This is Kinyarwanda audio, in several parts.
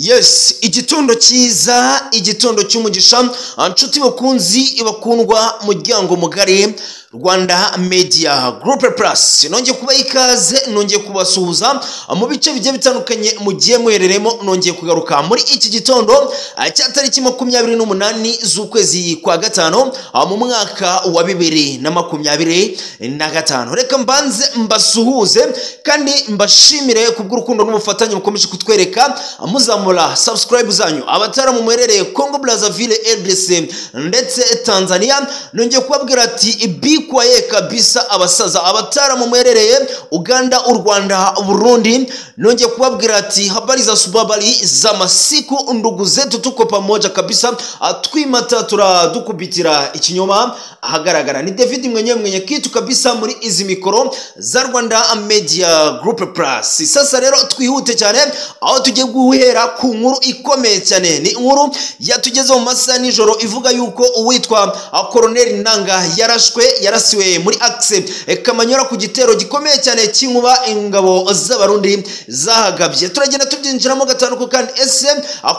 Yes, igitondo cyiza, igitondo cy'umugisha, nshuti bakunzi bakundwa muryango mugari Rwanda Media Group Plus. Nongeye kubaha ikaze, nongeye kubasuhuza mu bice bigiye bitandukanye mugiye muhereremo. Nongeye kugaruka muri iki gitondo cya tariki 28 z'ukwezi kwa gatanu mu mwaka wa 2025. Reka mbanze mbasuhuze kandi mbashimire kubw'urukundo n'ubufatanye mukomeje kutwereka, muzamura subscribe zanyu. Abatara muherereye Congo Brazzaville, RDC ndetse Tanzania, nongeye kubabwira ati bikwaye kabisa abasaza. Abatara muherereye Uganda, u Rwanda, Burundi, nongeye kubabwira ati habari za subabali za masiku ndugu zetu, tuko pamoja kabisa, twimata turadukubitira ikinyoma ahagaragara. Ni David mwenyewe mwenye kitu kabisa muri izi mikoro za Rwanda Media Group Plus. Sasa rero twihute cyane aho tugiye guhera ku nkuru ikomeye cyane. Ni inkuru yatugeze mu masaha nijoro ivuga yuko uwitwa Colonel Nanga yarashwe, yarasiwe muri axe Kamanyora ku gitero gikomeye cyane cy'inkuba ingabo z'Abarundi zahagabye. Turagenda tubyinjiramo gatanu kandi ese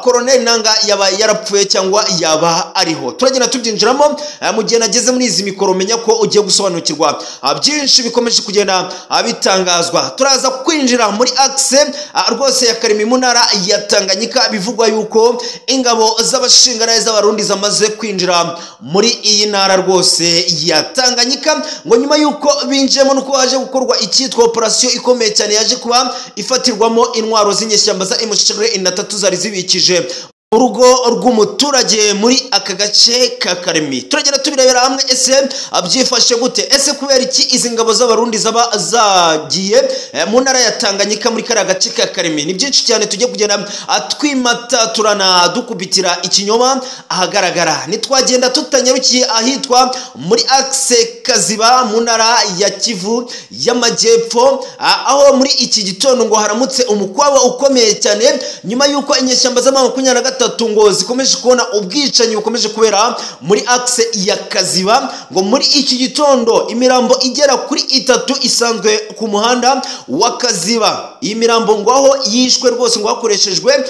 Colonel Nanga yaba yarapfuye cyangwa yaba ariho? Turagenda tubyinjiramo mu gihe nageze muri izi mikoro, menya ko ugiye gusobanukirwa byinshi bikomeje kugenda bitangazwa. Turaza kwinjira muri axe rwose ya Karimi mu ntara ya Tanganyika, bivugwa yuko ingabo z'abashinganaye z'Abarundi zamaze kwinjira muri iyi ntara rwose ya Tanganyika, ngo nyuma yuko binjiyemo nuko haje gukorwa icyitwa operation ikomeye cyane yaje kuba ifatirwamo intwaro z'inyeshyamba za M23 zari zibikije urugo rw'umuturage muri aka gace ka Karemi. Turagenda tubirebera hamwe ese abyifashe gute, ese kubera iki izi ngabo z'Abarundi zaba zagiye mu ntara ya Tanganyika muri kariya gace ka Karemi. Ni byinshi cyane tujye kugenda twimata turana dukubitira ikinyoma ahagaragara. Nitwagenda tutanyarukiye ahitwa muri axe Kaziba mu ntara ya Kivu y'Amajyepfo, aho muri iki gitondo ngo haramutse umukwabo ukomeye cyane nyuma yuko inyeshyamba za 23 ngo zikomeje kubona ubwicanyi bukomeje kubera muri axe ya Kaziba. Ngo muri iki gitondo imirambo igera kuri 3 isanzwe ku muhanda wa Kaziba. Iyi mirambo ngo aho yishwe rwose ngo hakoreshejwe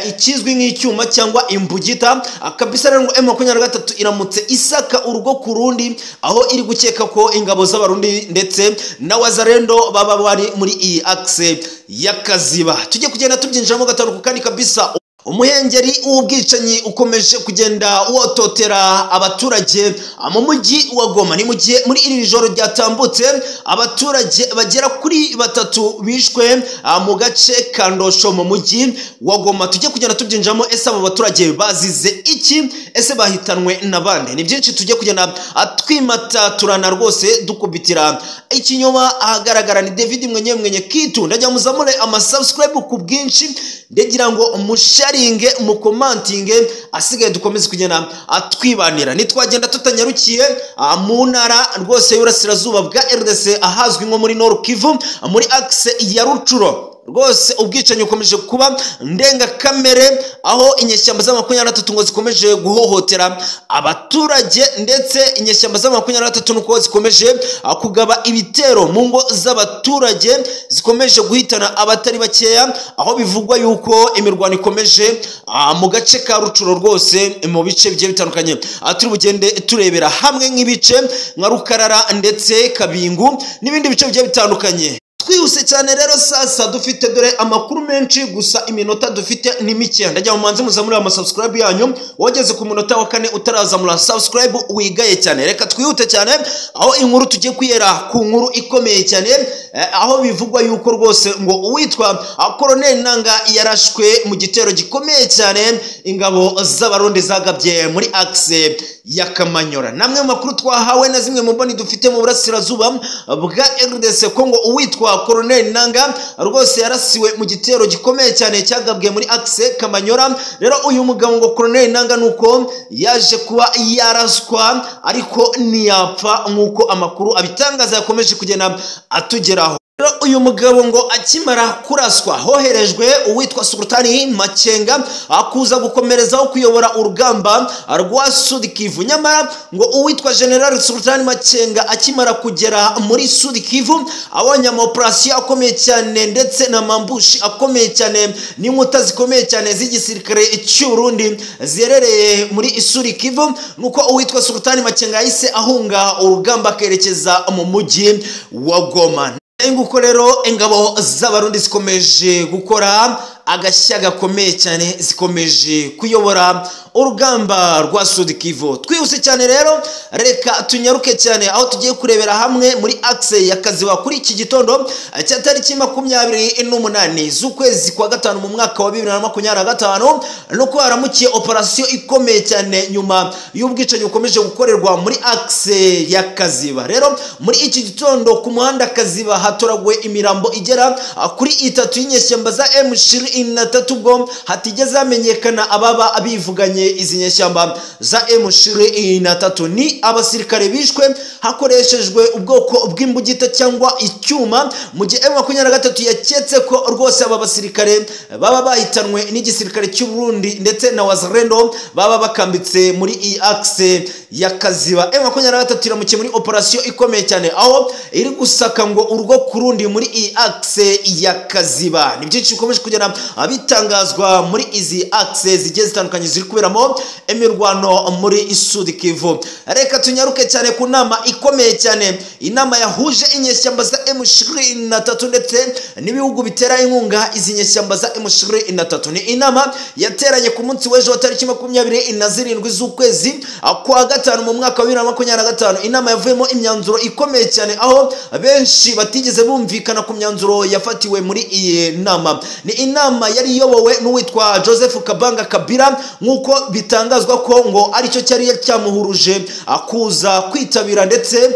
ikizwi nk'icyuma cyangwa imbugita kabisa. Rero ngo M23 iramutse isaka urugo ku rundi, aho iri gukeka ko ingabo z'Abarundi ndetse na Wazalendo baba bari muri iyi axe ya Kaziba. Tujye kugenda tubyinjiramo gatanu kandi kabisa. Umuhengeri w'ubwicanyi ukomeje kugenda wototera abaturage mu mujyi wa Goma. Ni mu gihe muri iri joro ryatambutse abaturage bagera kuri 3 bishwe mu gace ka Ndosho mu mujyi wa Goma. Tujye kugenda tubyinjamo ese abo baturage bazize iki, ese bahitanwe n'abandi? Ni byinshi tujye kugenda twimata turana rwose dukubitira ikinyoma ahagaragara. Ni David mwenyewe mwenye kitu, ndajya muzamure ama subscribe ku bwinshi, ndagira ngo musharinge mukomantinge, asigaye dukomeze kugenda atwibanira. Nitwagenda tutanyarukiye mu ntara rwose y'Uburasirazuba bwa RDC ahazwi nko muri Nord Kivu muri axe ya Rucuro, rwose ubwicanyi bukomeje kuba ndengakamere, aho inyeshyamba za 23 ngo zikomeje guhohotera abaturage, ndetse inyeshyamba za 23 nuko zikomeje kugaba ibitero mu ngo z'abaturage, zikomeje guhitana abatari bakeya, aho bivugwa yuko imirwano ikomeje mu gace ka Rucuro rwose mu bice bigiye bitandukanye. Turi bugende turebera hamwe nk'ibice nka Rukarara ndetse Kabingu n'ibindi bice bigiye bitandukanye. Twihuse cyane rero sasa dufite dore amakuru menshi, gusa iminota dufite ni mike. Ndajya mumanze muzamure ama subscribe yanyu, wageze ku munota wa 4 utarazamura subscribe wigaye cyane. Reka twihute cyane aho inkuru tugiye kwiyera ku nkuru ikomeye cyane, aho bivugwa yuko rwose ngo uwitwa Colonel Nanga yarashwe mu gitero gikomeye cyane ingabo z'Abarundi zagabye muri axe ya Kamanyora. Namwe mu makuru twahawe na zimwe mu mboni dufite mu burasirazuba bwa RDC Congo, uwitwa Colonel Nanga rwose yarasiwe mu gitero gikomeye cyane cyagabwe muri axe Kamanyora. Rero uyu mugabo ngo Colonel Nanga nuko yaje kuba yaraswa ariko ntiyapfa nkuko amakuru abitangaza yakomeje kugenda atugeraho. Uyu mugabo ngo akimara kuraswa hoherejwe uwitwa Sultani Makenga akuza gukomerezaho kuyobora urugamba rwa Sud Kivu. Nyamara ngo uwitwa General Sultani Makenga akimara kugera muri Sud Kivu abonye operation akomeye cyane ndetse na mambushi akomeye cyane n'inkuta zikomeye cyane z'igisirikare cy'u Burundi zerereye muri Sud Kivu, nuko uwitwa Sultani Makenga yahise ahunga urugamba akerekeza mu mujyi wa Goma. Nguko rero ingabo z'Abarundi zikomeje gukora agashya gakomeye cyane, zikomeje kuyobora urugamba rwa Sud Kivu. Twihuse cyane rero, reka tunyaruke cyane aho tugiye kurebera hamwe muri axe ya Kaziba kuri iki gitondo cya tariki 28 z'ukwezi kwa gatanu mu mwaka wa 2025, nuko haramukiye operation ikomeye cyane nyuma y'ubwicanyi bukomeje gukorerwa muri axe ya Kaziba. Rero muri iki gitondo ku muhanda Kaziba hatoragwe imirambo igera kuri 3 y'inyeshyamba za M23, ubwo hatigeze hamenyekana ababa abivuganye izi nyeshyamba za M23. Ni abasirikare bishwe hakoreshejwe ubwoko bw'imbugita cyangwa icyuma, mu gihe M23 yaketse ko rwose aba basirikare baba bahitanwe n'igisirikare cy'u Burundi ndetse na Wazalendo baba bakambitse muri iyi axe ya Kaziba. M23 iramukiye muri operation ikomeye cyane aho iri gusaka ngo urugo kurundi muri iyi axe ya Kaziba. Ni byinshi bikomeje kugera bitangazwa muri izi axe zigiye zitandukanye ziri kuberamo imirwano muri Sud Kivu. Reka tunyaruke cyane ku nama ikomeye cyane, inama yahuje inyeshyamba za M23 ndetse n'ibihugu bitera inkunga izi nyeshyamba za M23. Ni inama yateranye ku munsi w'ejo wa tariki 27 z'ukwezi kwa gatanu mu mwaka wa 2025. Inama yavuyemo imyanzuro ikomeye cyane aho benshi batigeze bumvikana ku myanzuro yafatiwe muri iyi nama. Ni inama yari iyobowe n'uwitwa Joseph Kabanga Kabila, nk'uko bitangazwa ko ngo aricyo cyari cyamuhuruje kuza kwitabira ndetse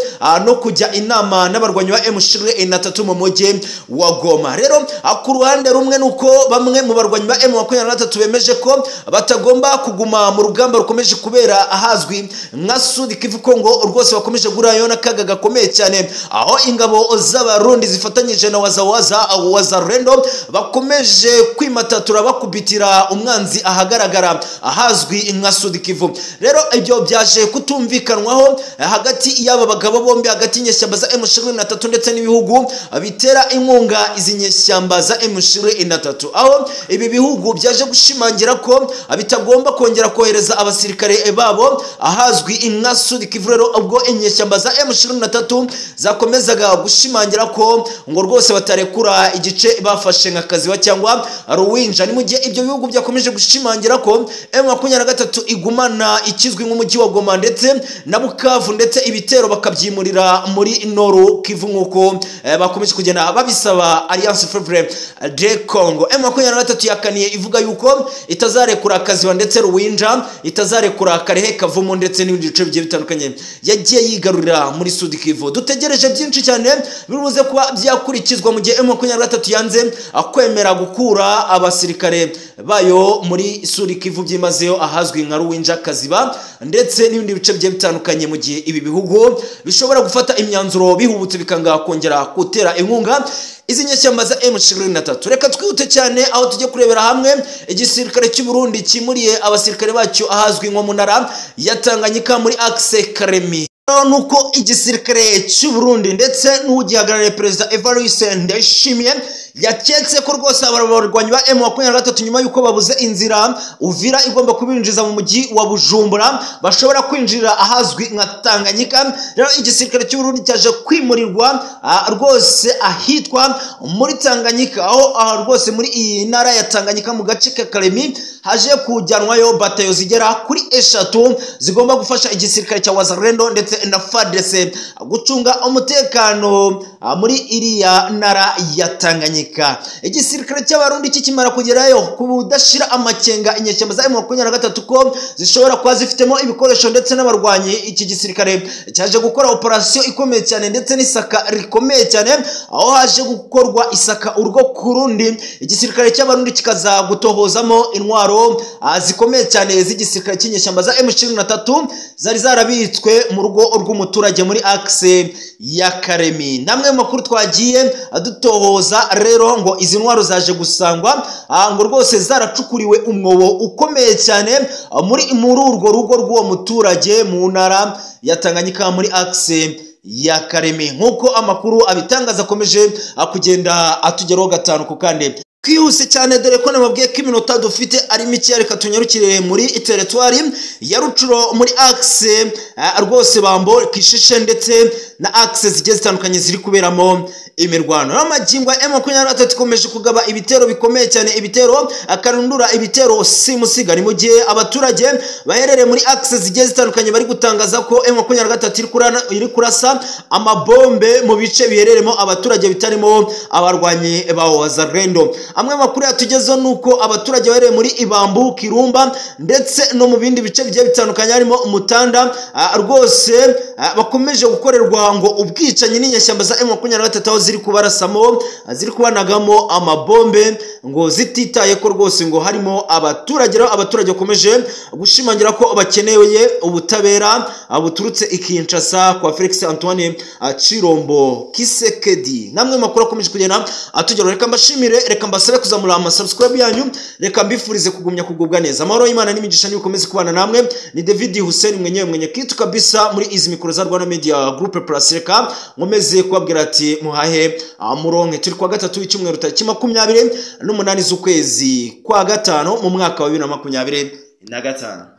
no kujya inama n'abarwanyi ba M23 mu mujyi wa Goma. Rero ku ruhande rumwe nuko bamwe mu barwanyi ba M23 bemeje ko batagomba kuguma mu rugamba rukomeje kubera ahazwi nka Sud Kivu, ko ngo rwose bakomeje gurayo n'akaga gakomeye cyane, aho ingabo z'Abarundi zifatanyije na Wazawaza Wazalendo bakomeje kwimatatura bakubitira umwanzi ahagaragara ahazwi nka Sud Kivu. Rero ibyo byaje kutumvikanwaho hagati y'aba bagabo bombi, hagati y'inyeshyamba za M23 ndetse n'ibihugu bitera inkunga izi nyeshyamba za M23, aho ibi bihugu byaje gushimangira ko bitagomba kongera kohereza abasirikare babo ahazwi nka Sud Kivu. Rero ubwo inyeshyamba za M23 zakomezaga gushimangira ko ngo rwose batarekura igice bafashe nka Kaziba cyangwa Ruwinja, ni mu gihe ibyo bihugu byakomeje gushimangira ko M23 igumana ikizwi nk'umujyi wa Goma ndetse na Bukavu, ndetse ibitero bakabyimurira muri Nord Kivu nk'uko bakomeje kugenda babisaba Alliance Fleuve de Congo. M23 yakaniye ivuga yuko itazarekura Kaziba ndetse Ruwinja, itazarekura Karehe Kavumu ndetse n'ibindi bice bigiye bitandukanye yagiye yigarurira muri Sud Kivu. Dutegereje byinshi cyane biruze kuba byakurikizwa mu gihe M23 yanze kwemera gukura abasirikare bayo muri Sud Kivu byimazeyo ahazwi nka Ruwinja, Kaziba ndetse n'ibindi bice bigiye bitandukanye, mu gihe ibi bihugu bishobora gufata imyanzuro bihubutse bikanga kongera gutera inkunga izi nyeshyamba za M23. Reka twihute cyane aho tujye kurebera hamwe igisirikare cy'u Burundi kimuriye abasirikare bacyo ahazwi nko mu ntara ya Tanganyika muri axe Karemi. Nuko igisirikare cy'u Burundi ndetse n'ugihagarariye Perezida Evariste Ndayishimiye yaketse ko rwose abarwanyi ba M23 nyuma yuko babuze inzira Uvira igomba kubinjiza mu mujyi wa Bujumbura bashobora kwinjira ahazwi nka Tanganyika. Rero igisirikare cy'u Burundi cyaje kwimurirwa rwose ahitwa muri Tanganyika, aho rwose muri iyi ntara ya Tanganyika mu gace ka Karemi haje kujyanwayo batayo zigera kuri 3 zigomba gufasha igisirikare cya Wazalendo ndetse na FARDC gucunga umutekano muri iriya ntara ya Tanganyika. Igisirikare cy'Abarundi kikimara kugerayo kudashira amakenga inyeshyamba za M23 ko zishobora kuba zifitemo ibikoresho ndetse n'abarwanyi, iki gisirikare cyaje gukora operation ikomeye cyane ndetse n'isaka rikomeye cyane, aho haje gukorwa isaka urwo kurundi. Igisirikare cy'Abarundi kikaza gutohozamo intwaro zikomeye cyane z'igisirikare cy'inyeshyamba za M23 zari zarabitswe mu rugo rw'umuturage muri axe ya Karemi. Namwe mu makuru twagiye dutohoza rero ngo izi ntwaro zaje gusangwa ngo rwose zaracukuriwe umwobo ukomeye cyane muri urwo rugo rw'uwo muturage mu ntara ya Tanganyika muri axe ya Karemi, nk'uko amakuru abitangaza akomeje kugenda atugeraho gatanu ku kandi. Twihuse cyane dore ko nababwiye ko iminota dufite ari mike, reka tunyarukire muri teritwari ya Rucuro muri axe rwose Bambo, Kishishe ndetse na axe zigiye zitandukanye ziri kuberamo imirwano. Amagingo ya M23 ikomeje kugaba ibitero bikomeye cyane, ibitero akarundura, ibitero simusiga. Ni mu gihe abaturage baherereye muri axe zigiye zitandukanye bari gutangaza ko M23 iri kurasa amabombe mu bice bihereremo abaturage bitarimo abarwanyi ba Wazalendo. Amwe makuru yatugezeho nuko abaturage baherereye muri Ibambu, Kirumba ndetse no mu bindi bice bigiye bitandukanye harimo Mutanda rwose bakomeje gukorerwa ngo ubwicanyi n'inyeshyamba za M23 aho ziri kubarasamo, ziri kubanagamo amabombe ngo zititaye ko rwose ngo harimo abaturage. Abaturage bakomeje gushimangira ko bakeneye ubutabera buturutse i Kinshasa kwa Felix Antoine Chirombo Kisekedi. Namwe makuru akomeje kugenda atugeraho, reka mbashimire, reka mbasabe kuzamura ama subscribe yanyu, reka mbifurize kugumya kugubwa neza. Amahoro y'Imana n'imigisha nibikomeze kubana namwe. Ni David Hussein mwenyewe mwenye kitu kabisa muri izi mikoro za Rwanda Media Group Plus. Reka nkomeze kubabwira ati muhahe muronke. Turi kwa gatatu w'icyumweru tariki 28 z'ukwezi kwa gatanu mu mwaka wa 2025.